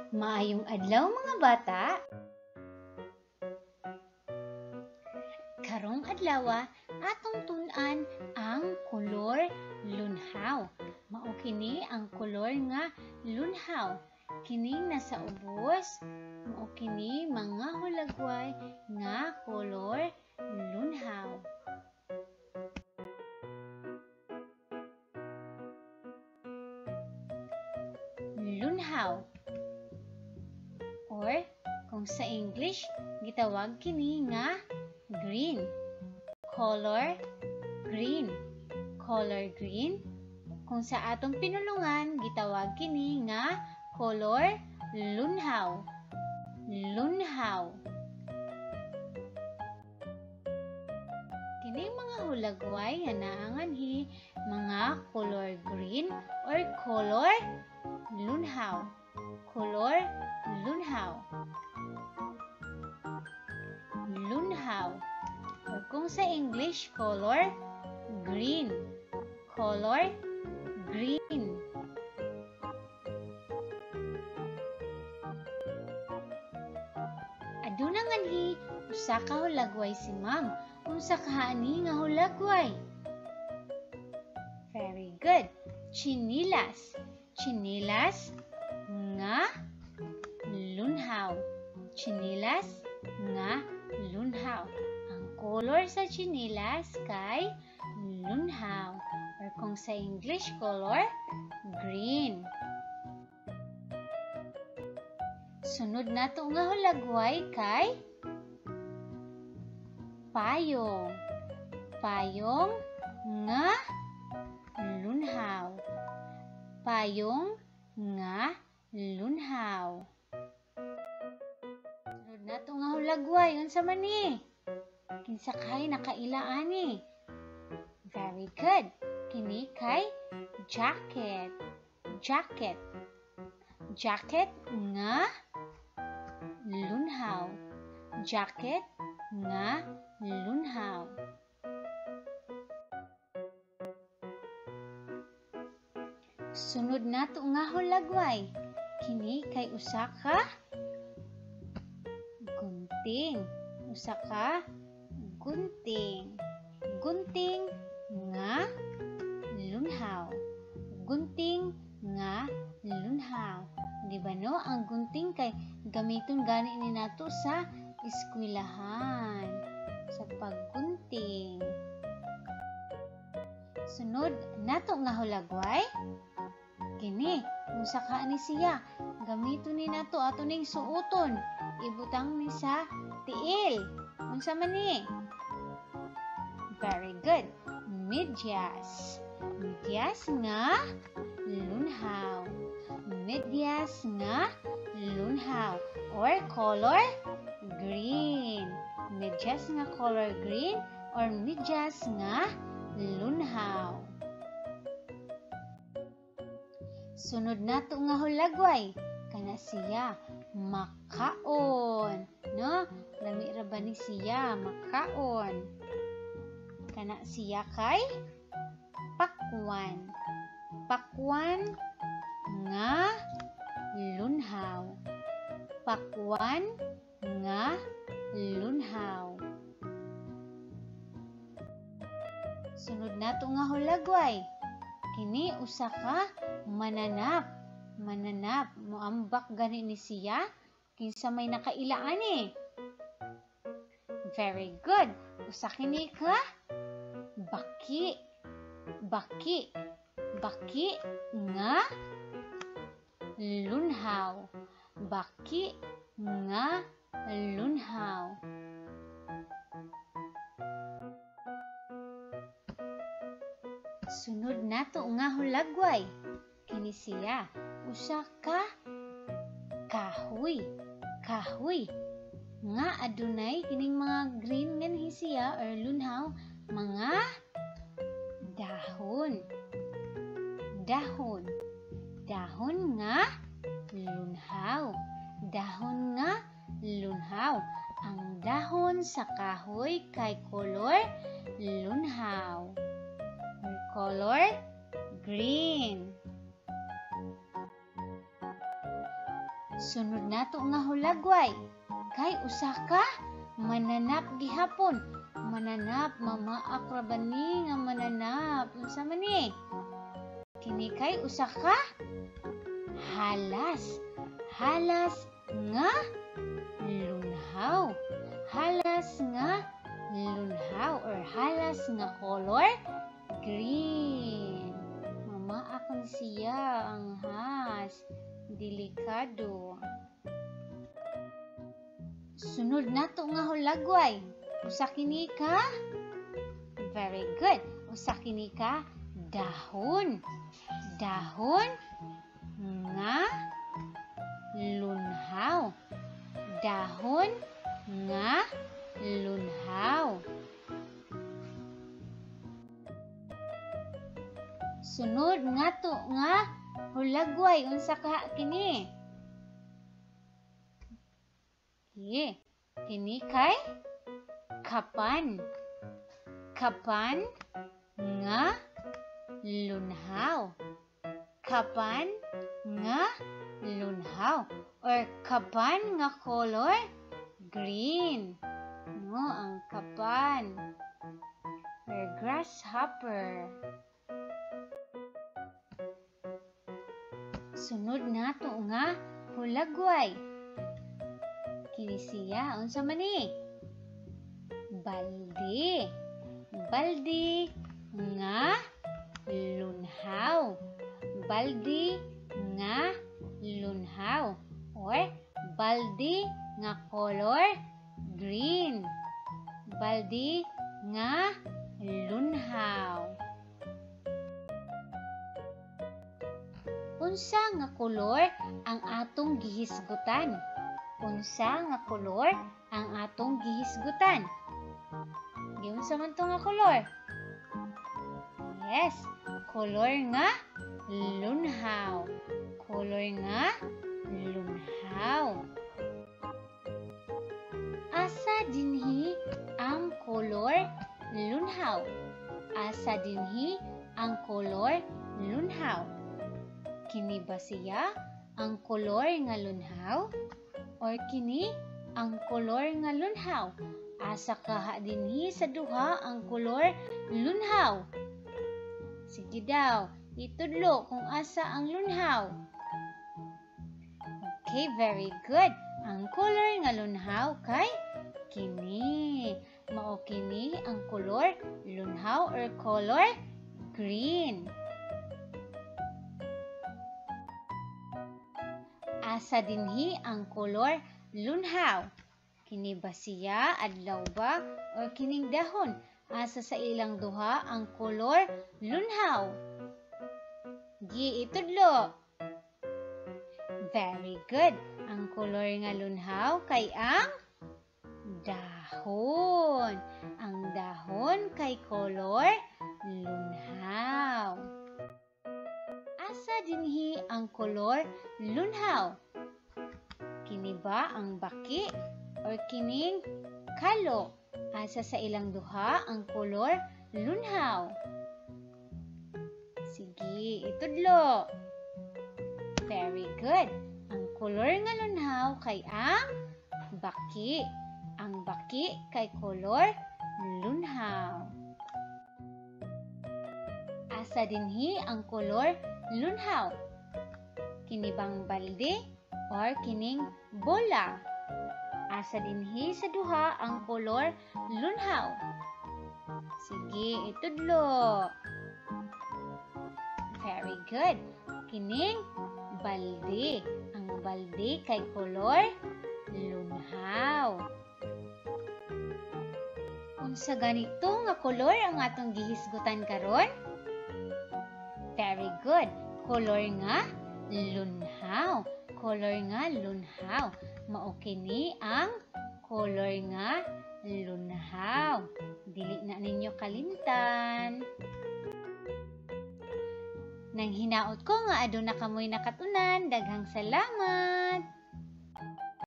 Maayong adlaw, mga bata. Karong adlawa atong tun-an ang kolor lunhaw. Mao kini ang kolor nga lunhaw. Kining nasa ubos, mao kini mga hulagway nga kolor lunhaw. Lunhaw, or kung sa English gitawag kini nga green. Color green. Color green. Kung sa atong pinulungan gitawag kini nga color lunhaw. Lunhaw. Kining mga hulagway nga naanganhi mga color green or color lunhaw. Color lunhaw. Lunhaw. Or kung sa English, color green. Color green. Aduna nganhi usa ka hulagway si ma'am. Unsa kaani nga hulagway? Very good. Chinilas. Chinilas nga lunhaw. Chinilas nga lunhaw. Ang color sa chinilas kay lunhaw, or kung sa English, color green. Sunod nato nga hulagway kay payong. Payong nga lunhaw. Payong nga lunhaw. Sunod nato nga hulagway, unsa man ni? Kinsa kay nakaila ani? Very good. Kini kay jacket. Jacket. Jacket nga lunhaw. Jacket nga lunhaw. Sunod nato nga hulagway. Kini kay usa ka gunting. Usa ka gunting. Gunting nga lunhaw. Gunting nga lunhaw. Di ba no? Ang gunting kay gamiton gani ni nato sa eskwelahan, sa paggunting. Sunod nato nga hulagway kini, unsa ka ani siya? Gamiton ni nato ato ning suoton. Ibutang ni sa tiil. Unsa man ni? Very good. Medyas. Medyas nga lunhaw. Medyas nga lunhaw or color green. Medyas nga color green or medyas nga lunhaw. Sunod nato nga hulagway kana siya makaon, no? Lami ra ba ni siya makaon? Kana siya kay pakwan. Pakwan nga lunhaw. Pakwan nga lunhaw. Sunod nato nga hulagway. Kini usa ka mananap. Mananap. Moambak gani ni siya kinsa may nakaila ani. Very good. Usa kini ka baki. Baki. Baki nga lunhaw. Baki nga lunhaw. Sunod nato nga hulagway. Kini siya usa ka kahoy. Kahoy nga adunay kining mga green nganhi siya or lunhaw mga dahon. Dahon. Dahon nga lunhaw. Dahon nga lunhaw. Ang dahon sa kahoy kay kolor lunhaw. Color green. Sunod nato nga hulagway kay usa ka mananap gihapon. Mananap, mamaak ra ba ni nga mananap? Unsa man ni? Kini kay usa ka halas. Halas nga lunhaw. Halas nga lunhaw or halas nga color green. Mamaak ni siya ang has. Delikado. Sunod nato nga hulagway. Usa kini ka? Very good. Usa kini ka dahon. Dahon nga lunhaw. Dahon nga lunhaw. Sunod nga to nga hulagway. Unsa ka kini? Ye, kini kay kapan. Kapan nga lunhaw. Kapan nga lunhaw or kapan nga color green. No, ang kapan or grasshopper. Sunod nato nga hulagway. Kini siya unsa man ni? Balde. Balde nga lunhaw. Balde nga lunhaw or balde nga color green. Balde nga lunhaw. Unsa nga kolor ang atong gihisgutan? Unsa nga kolor ang atong gihisgutan? Giunsa man to nga kolor? Yes, kolor nga lunhaw. Kolor nga lunhaw. Asa dinhi ang kolor lunhaw? Asa dinhi ang kolor lunhaw? Kini ba siya ang kolor nga lunhaw? Or kini ang kolor nga lunhaw? Asa kaha dinhi sa duha ang kolor lunhaw? Sige daw, itudlo kung asa ang lunhaw. Okay, very good. Ang kolor nga lunhaw kay kini. Mao kini ang kolor lunhaw or color green. Asa dinhi ang kolor lunhaw? Kini ba siya, adlaw ba, or kining dahon? Asa sa ilang duha ang kolor lunhaw? Gi itudlo. Very good. Ang kolor nga lunhaw kay ang dahon. Ang dahon kay kolor lunhaw. Asa dinhi ang kolor lunhaw? Kini ba ang baki or kining kalo? Asa sa ilang duha ang kolor lunhaw? Sige, itudlo. Very good. Ang kolor nga lunhaw kay ang baki. Ang baki kay kolor lunhaw. Asa dinhi ang kolor lunhaw? Kini bang balde or kining bola? Asa dinhi sa duha ang kolor lunhaw? Sige, itudlo. Very good. Kining balde. Ang balde kay kolor lunhaw. Unsa ganito nga kolor ang atong gihisgutan karon? Very good. Kolor nga lunhaw. Kolor nga lunhaw. Mao kini ang kolor nga lunhaw. Dili na ninyo kalimtan. Nang hinaot ko nga aduna kamoy nakatunan, daghang salamat.